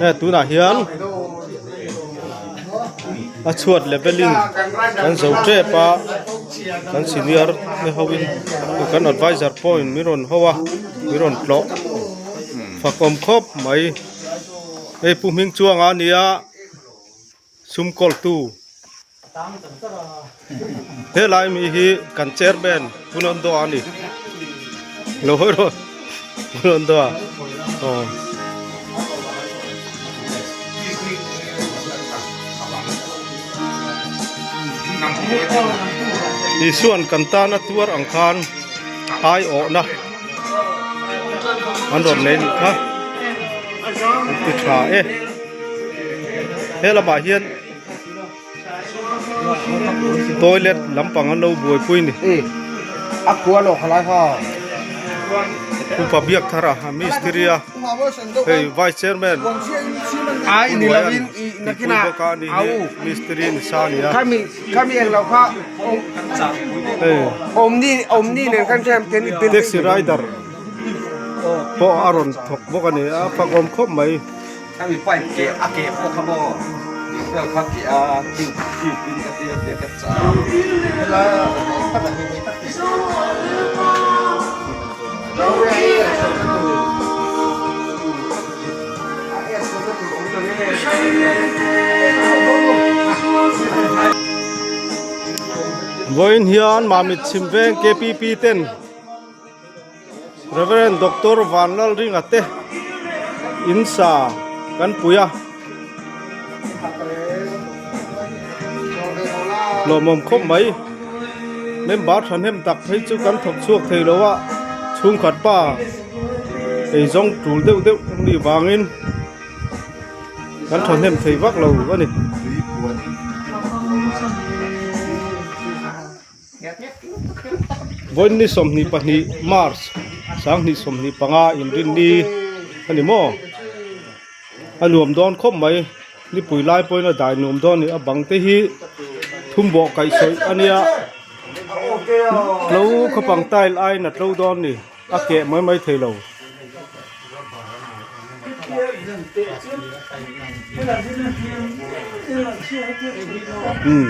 He tunah hian a chhuat leveling kan zo tep a kan senior te ho in kan advisor pawhin min rawn ho a min rawn tlawh fakawm khawp mai hei pu hming chuanga a nia. Sum kawltu helai mi hi kan chairman Punondo a ni lo hawi rawh Punondo a aw. Isuan kan tana tuar ang khan aiawhna an rawn nei nih kha an ti tha e. He lamah hian toilet lampang an lo buaipui ni. Upa biak thar a mistiri a hei vice chairman Punuaian tihpui bawk a ni hi mistiri ni sa a ni a. Hei taxi rider pawh a rawn thawk bawk a ni a fakawm khawp mai. Khami pipe ke a ke pawh kha maw tih vel kha tih a tube tube in ka tia tia ka chah Vawiin hian Mamit chhim veng KPP ten Reverend Doctor Vanlalringa te in sa kan pui a, lawmawm khawp mai. Member thahnem tak phei chu kan thawk chhuak thei lo a, chhungkhat pa eizawng tul deuh deuh nih vangin kan thahnem thei vak lo a ni. Vawiin ni 22 March 2025 inrinni a ni maw? A nuam dawn khawp mai, nipui lai pawhin a dai nuam dawn a ni, a bang te hi thum bawh kaih sawi a nia, tlo khawpang tile aiin a tlo dawn a ni, a keh mai mai thei lo. Umm.